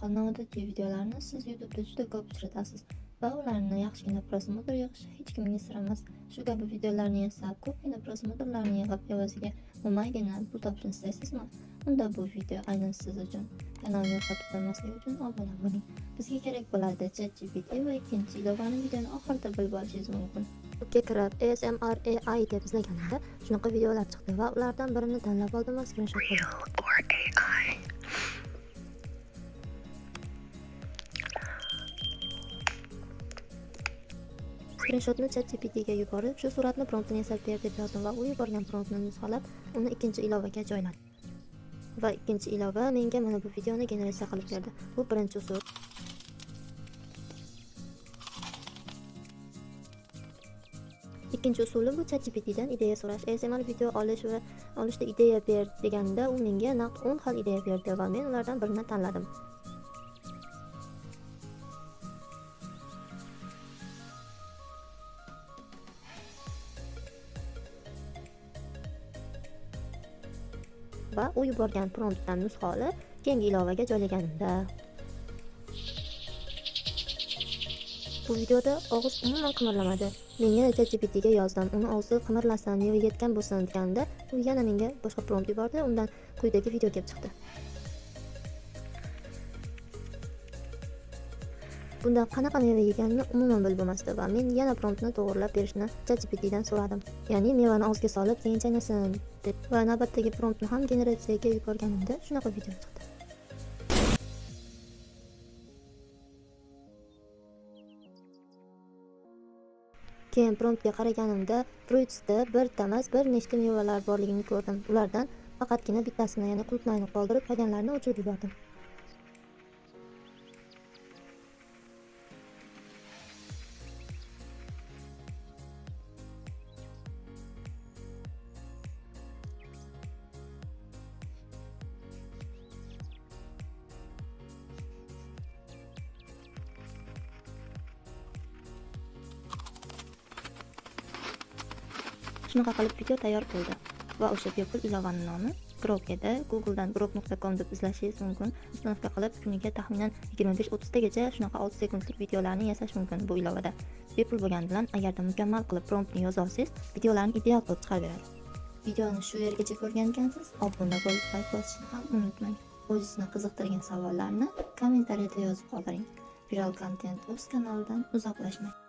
Shunaqa noodatiy videolarni siz YouTube'da juda ko'p uchratasiz va ularni yaxshigina просмотр yig'ish hech kimga sir emas. Shu kabi videolarni yasab, ko'pgina просмотр larni yig'ib, evaziga mo'maygina pul topishni istaysizmi? Unda bu video aynan siz uchun. Kanalni yo'qotib qo'ymaslik uchun obuna bo'ling. Bizga kerak bo'ladi ChatGPT va ikkinchi ilovani videoni oxirida bilib olishingiz mumkin. YouTube'ga kirib ASMR AI deb izlaganimda shunaqa videolar chiqdi va ulardan birini tanlab oldim va skrinshot qildim. Real or AI? Skrinshotni ChatGPTga yuborib, shu suratni promptini yasab ber deb yozdim va u yuborgan promptni nusxalab, uni ikkinchi ilovaga joyladim. Va ikkinchi ilova menga mana bu videoni generatsiya qilib berdi. Bu birinchi usul. Ikkinchi usuli bu ChatGPTdan ideya so'rash. ASMR video olish va olishda ideya ber deganida u menga naqd 10 xil ideya berdi va men ulardan birini tanladim. Va u yuborgan promptdan nusxa olib, keyingi ilovaga joylaganimda bu videoda og'iz umuman qimirlamadi. Men yana ChatGPTga yozdim. Uni og'zi qimirlasin, meva yetgan bo'lsin deganimda, u yana menga boshqa prompt yubordi. Undan quyidagi video kelib chiqdi. Bundan qanaqa meva yeganini umuman bilib bo'lmasdi va men yana promptni to'g'rilab berishni ChatGPTdan so'radim. Ya'ni mevani og'izga solib, keyin chaynasin deb. Va navbatdagi promptni ham generatsiyaga yuborganimda shunaqa video chiqdi. Keyin promptga qaraganimda fruitsda birta emas, bir nechta mevalar borligini ko'rdim. Ulardan faqatgina bittasini, ya'ni qulupnayni qoldirib, qolganlarini o'chirib yubordim. Shunaqa qilib video tayyor bo'ldi va o'sha bepul ilovani nomi Grok edi. Google'dan grok.com deb izlashingiz mumkin. Установка qilib, kuniga taxminan 25-30 tagacha shunaqa 6 sekundlik videolarni yasash mumkin bu ilovada. Bepul bo'lgani bilan agarda mukammal qilib promptni yoza olsangiz, videolarni ideal qilib chiqarib beradi. Videoni shu yergacha ko'rgan ekansiz, obuna bo'lib layk bosishni ham unutmang. O'zingizni qiziqtirgan savollarni kommentariyada yozib qoldiring. Viral Content Uz kanalidan uzoqlashmang.